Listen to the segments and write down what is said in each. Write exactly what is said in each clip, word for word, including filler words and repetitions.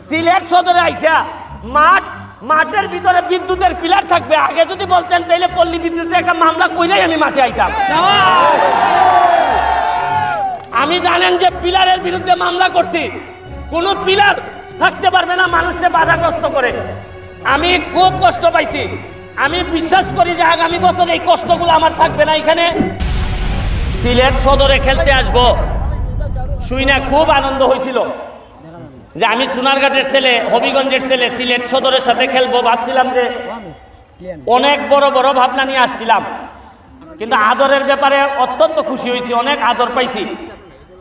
সিলেট সদরে আইসা মাঠ, মাঠের ভিতরে বিদ্যুতের পিলার থাকবে। আগে যদি বলতেন, তাইলে পল্লী বিদ্যুতে একটা মামলা কইলেই আমি মাঠে আইতাম। আমি জানেন যে পিলারের বিরুদ্ধে মামলা করছি, কোনো পিলার থাকতে পারবে না মানুষকে বাধাগ্রস্ত করে। আমি খুব কষ্ট পাইছি। আমি বিশ্বাস করি যে আগামী বছর এই কষ্টগুলো আমার থাকবে না এখানে। সিলেট সদরে খেলতে আসব, শুই না খুব আনন্দ হয়েছিল যে আমি সোনারঘাটের ছেলে, হবিগঞ্জের ছেলে, সিলেট সদরের সাথে খেলবো। ভাবছিলাম যে অনেক বড় বড় ভাবনা নিয়ে আসছিলাম, কিন্তু আদরের ব্যাপারে অত্যন্ত খুশি হয়েছি, অনেক আদর পাইছি।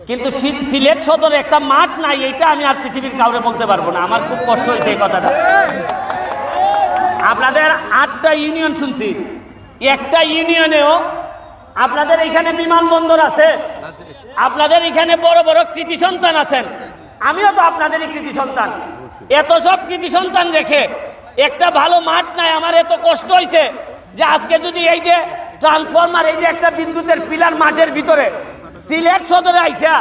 কিন্তু সি-, সিলেট সদরে একটা মাঠ নাই, এটা আমি আর পৃথিবীর কাউরে বলতে পারবো না। আমার খুব কষ্ট হয়েছে এই কথাটা। আপনাদের আটটা ইউনিয়ন শুনছি, একটা ইউনিয়নেও আপনাদের এখানে বিমানবন্দর আছে, আপনাদের এখানে বড় বড় কৃতি সন্তান আছেন, আমিও তো আপনাদেরই কৃতি সন্তান। এত সব কৃতি সন্তান রেখে একটা ভালো মাঠ নাই। আমার এত কষ্ট হইছে যে আজকে যদি এই যে ট্রান্সফরমার, এই যে একটা বিদ্যুতের পিলার মাঠের ভিতরে, সিলেট সদরে আইসা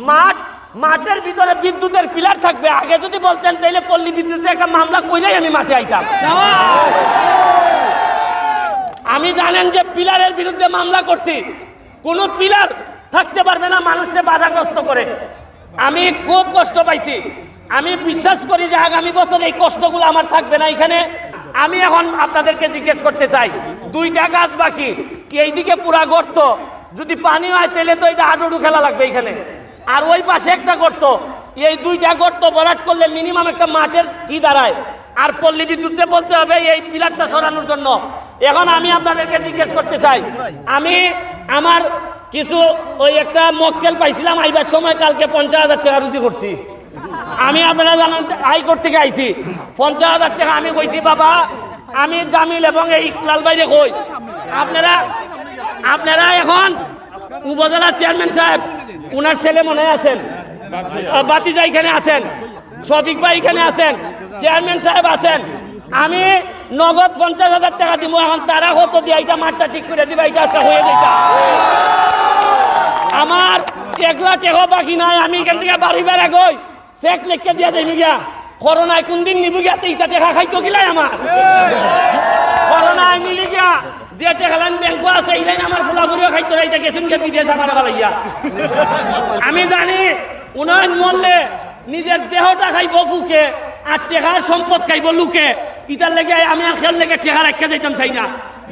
মাঠ, মাঠের ভিতরে বিদ্যুতের পিলার থাকবে। আগে যদি বলতেন, তাইলে পল্লী বিদ্যুতে একটা মামলা কইলেই আমি মাঠে আইতাম। আমি জানেন যে পিলারের বিরুদ্ধে মামলা করছি, কোনো পিলার থাকতে পারবে না মানুষকে বাধাগ্রস্ত করে। আমি খুব কষ্ট পাইছি। আমি বিশ্বাস করি যে আগামী বছর এই কষ্টগুলো আমার থাকবে না এখানে। আমি এখন আপনাদেরকে জিজ্ঞেস করতে চাই, দুইটা গাছ বাকি, কি এইদিকে পুরা গর্ত, যদি পানি হয় তাহলে তো এটা হাডুডু খেলা লাগবে এখানে। আর ওই পাশে একটা গর্ত, এই দুইটা গর্ত ভরাট করলে মিনিমাম একটা মাঠের কি দাঁড়ায়? আর পল্লী বিদ্যুতে বলতে হবে এই পিলারটা সরানোর জন্য। এখন আমি আপনাদেরকে জিজ্ঞেস করতে চাই, আমি আমার কিছু ওই একটা মক্কেল পাইছিলাম আইবার সময়, কালকে পঞ্চাশ হাজার টাকা রুজি করছি। আমি আপনারা জানেন, হাইকোর্ট থেকে আইছি, পঞ্চাশ হাজার টাকা। আমি কইছি, "বাবা, আমি জামিল এবং এই ইকলাল ভাইরে কই, আপনারা, আপনারা এখন উপজেলা চেয়ারম্যান সাহেব, উনার ছেলে মনে হয় আছেন, আহ, ভাতিজা এখানে আছেন, শফিক ভাই এখানে আছেন, চেয়ারম্যান সাহেব আছেন, আমি নগদ পঞ্চাশ হাজার টাকা দিব, এখন তারা কত দিয়া এটা মাঠটা ঠিক করে দিবা, এটা আজকে হয়ে যেটা। আমার একলা টেকা বাকি নাই, আমি এখান থেকে বাড়ি বেড়া গই, চেক লেখকে দিয়া যাইমু গিয়া। করোনায় কোন দিন নিবু গিয়া, তে ইটা টেকা খাইতো কিলাই আমার? করোনায় নিলি গিয়া, যে টেকা লাইন ব্যাংকো আছে, এই লাইন আমার ফুলাফুরিও খাইতো না, এটা গেছুন গিয়া বিদেশ আমার বালাইয়া।" আমি জানি, উন্নয়ন মরলে নিজের দেহটা খাইবো ফুকে, আর টেকার সম্পদ খাইবো লুকে। ইটার লেগে আমি আর খেল লেগে টেকা রাখিয়া যাইতাম চাই না,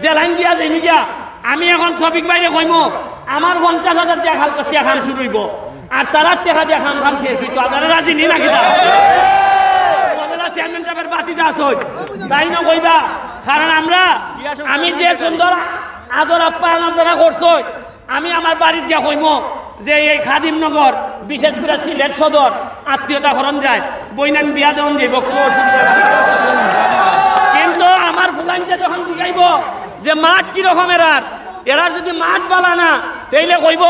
যে লাইন দিয়া যাইমু গিয়া। আমি এখন শফিক ভাইরে কইমু, আমার পঞ্চাশ হাজার দিয়া খাল করতে খান শুরু হইব, আর তারার টেকা দিয়া খান খান শেষ হইতো। আপনারা রাজি নি নাকি তা? উপজেলা চেয়ারম্যান সাহেবের বাতি যা আছে, তাই না কইবা? কারণ আমরা, আমি যে সুন্দর আদর আপ্যায়ন আপনারা করছো, আমি আমার বাড়িত গিয়া কইমু যে এই খাদিমনগর, বিশেষ করে সিলেট সদর, আত্মীয়তা করন যায়, বইনান বিয়া দেওয়ান যাইব, কোনো অসুবিধা নাই। কিন্তু আমার ফুলাইনতে যখন জিগাইব যে মাঠ কি রকম এরার, এরার যদি মাঠ বালা না, তাইলে কইব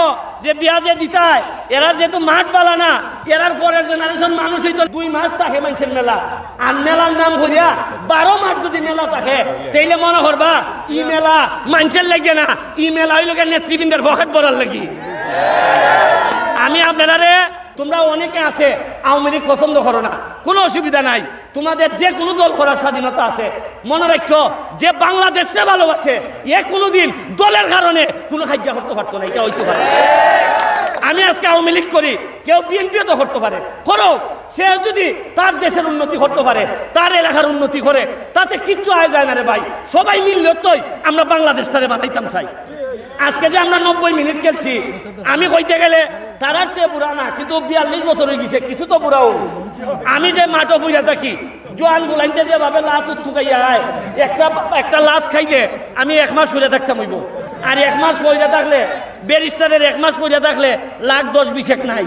যে বিয়া যে দিতায়, এরার যেহেতু মাঠ বালা না, এরার পরের জেনারেশন মানুষ হইতো দুই মাস থাকে মানুষের মেলা, আর মেলার নাম করিয়া বারো মাস যদি মেলা থাকে, তাইলে মনে করবা ই মেলা মানুষের লাগে না, ই মেলা হইল গিয়া নেতৃবৃন্দের পকেট ভরার লাগি। আমি আপনারারে, তোমরা অনেকে আছে আওয়ামী লীগ পছন্দ করো না, কোনো অসুবিধা নাই, তোমাদের যে কোনো দল করার স্বাধীনতা আছে। মনে রাখো, যে বাংলাদেশে ভালোবাসে, এ কোনোদিন দলের কারণে কোনো কাজিয়া করতে পারতো না, এটা হইতে পারে। আমি আজকে আওয়ামী লীগ করি, কেউ বিএনপিও তো করতে পারে, করো। সে যদি তার দেশের উন্নতি করতে পারে, তার এলাকার উন্নতি করে, তাতে কিচ্ছু আয় যায় না রে ভাই। সবাই মিললে তোই আমরা বাংলাদেশটারে বানাইতাম চাই। আজকে যে আমরা নব্বই মিনিট খেলছি, আমি কইতে গেলে তারার চেয়ে বুড়া না, কিন্তু বিয়াল্লিশ বছর হয়ে গেছে, কিছু তো বুড়াও। আমি যে মাঠও ফুইরা থাকি, জোয়ান ফুলাইনতে যেভাবে লাত উত্তুকাইয়া আয়, একটা, একটা লাত খাইলে আমি এক মাস ফুইরা থাকতাম হইব। আর এক মাস ফুইরা থাকলে, ব্যারিস্টারের এক মাস ফুইরা থাকলে লাখ দশ বিশ এক নাই।